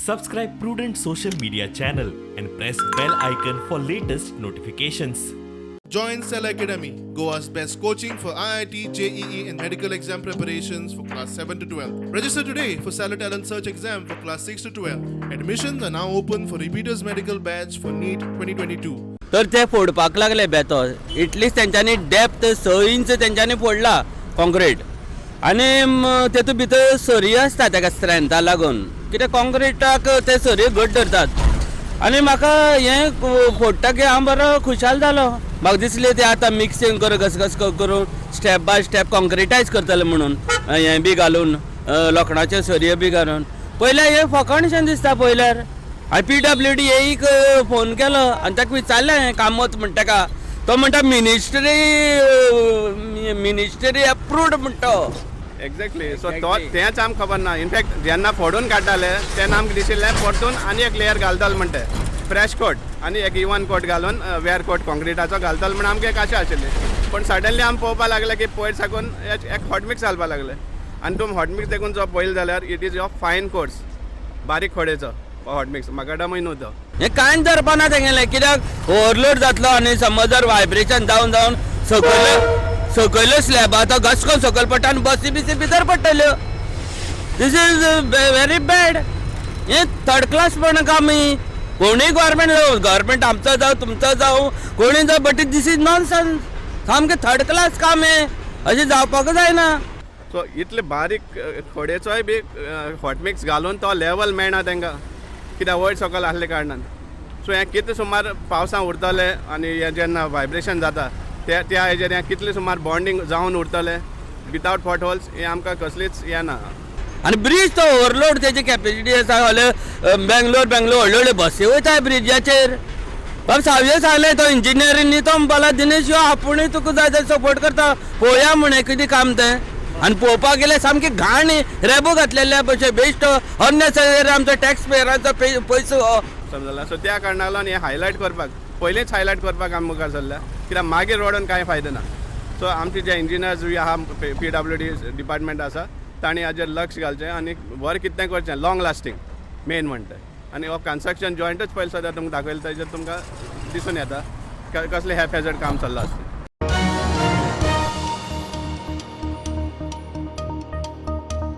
Subscribe Prudent Social Media channel and press bell icon for latest notifications. Join Cell Academy, Goa's best coaching for IIT, JEE, and medical exam preparations for class 7 to 12. Register today for Stellar Talent Search exam for class 6 to 12. Admissions are now open for repeaters medical batch for NEET 2022. तर ते फोडपाक लागले बेतो इटलीच तेंच्यांनी depth 6 inch तेंच्यांनी फोडला concrete. आनी तेतून भितर सरी आसता, तेका स्ट्रेंथा लागून कित्याक कॉन्क्रिटाक ते सरी घट धरतात. आनी म्हाका हें फोडटा की हांव बरो खुशाल जालो. म्हाका दिसलें ते आतां मिक्सींग करून घसघस करून स्टेप बाय स्टेप कॉन्क्रिटायज करतले म्हणून, हें बी घालून, लोखणाच्यो सरयो बी घालून. पयल्यार हें फकाणशें दिसता पयल्यार. हांवें पीडब्ल्यूडी एक फोन केलो आनी ताका विचारलें, हें कामत म्हणटा ताका, तो म्हणटा मिनिस्ट्री मिनिस्ट्री अप्रूव्ड म्हणटा. एक्झॅक्टली, सो तो तेंच आमकां खबर ना. इनफॅक्ट जेन्ना फोडून काडटाले तेन्ना आमकां दिशिल्लें परतून आनी एक लेयर घालतले म्हणटे, फ्रेश कोट आनी एक इवन कोट घालून, वेअर कोट कॉन्क्रिटाचो घालतले म्हण आमकां एक आशा आशिल्ली. पूण सडनली आमी पळोवपाक लागले की पयर साकून एक हॉटमिक्स घालपाक लागले. आनी तुमी हॉटमिक्स देखून जो पळयले जाल्यार it is your fine course, बारीक खोडेचो हॉटमिक्स, म्हाका न्हू तो. हें कांयच धरपा ना तेंगेलें, कित्याक ओवरलोड जातलो आनी समज जर वायब्रेशन जावन जावन सकयले सकयल्यो स्लॅब आतां घसकोन सकयल पडटा आनी बसी बिसी भितर पडटल्यो. This is very bad. हें थर्ड क्लास पण काम ही. कोणूय गव्हर्मेंट जावं, गव्हर्मेंट आमचो जावं, तुमचो जावं, कोणूय जावं, but this is nonsense. सामकें थर्ड क्लास काम हें, अशें जावपाक जायना. सो इतले बारीक खोडेचोय बी हॉटमिक्स घालून तो लेवल मेळना तांकां, कित्याक वयर सकयल आसले कारणान. सो हें कितले सुमार पावसां उरतलें आनी हें जेन्ना वायब्रेशन जाता त्या त्या हेजेर हें कितले सुमार बॉन्डींग जावन उरतलें विदावट पॉट होल्स, हें आमकां कसलीच हें ना. आनी ब्रीज तो ओवरलोड तेजी कॅपेसिटी आसा. व्हडले बेंगलोर बेंगलोर व्हडले व्हडले बसी वयता ब्रिजाचेर. बाब सावय सांगलें तो इंजिनियरींनी, तो म्हणपाक, "दिनेश, यो, आपुणूय तुका जाय जाल्यार सपोर्ट करता, पळोवया म्हणे कितें काम तें." आनी पळोवपाक गेल्यार सामकी घाण, रेबो घातलेल्या भशेन, बेश्टो अननेसेसरी आमचो टॅक्स पेयरांचो पयसो हो. समजला? सो त्या कारणाक लागून हें हायलायट करपाक, पयलींच हायलायट करपाक आमी मुखार सरल्या, कित्याक मागीर रडून कांय फायदो ना. सो आमचे जे इंजिनियर्स बी आहा, पीडब्ल्यूडी डिपार्टमेंट आसा, तांणी हाजेर लक्ष घालचें आनी बरें कितें करचें, लॉंग लास्टींग मेन म्हणटा. आनी हो कन्स्ट्रक्शन जॉयंटच पयलीं सद्या तुमकां दाखयलें, तेजेर तुमकां दिसून येता कसलें हॅफेजर्ड काम चल्लां आसता.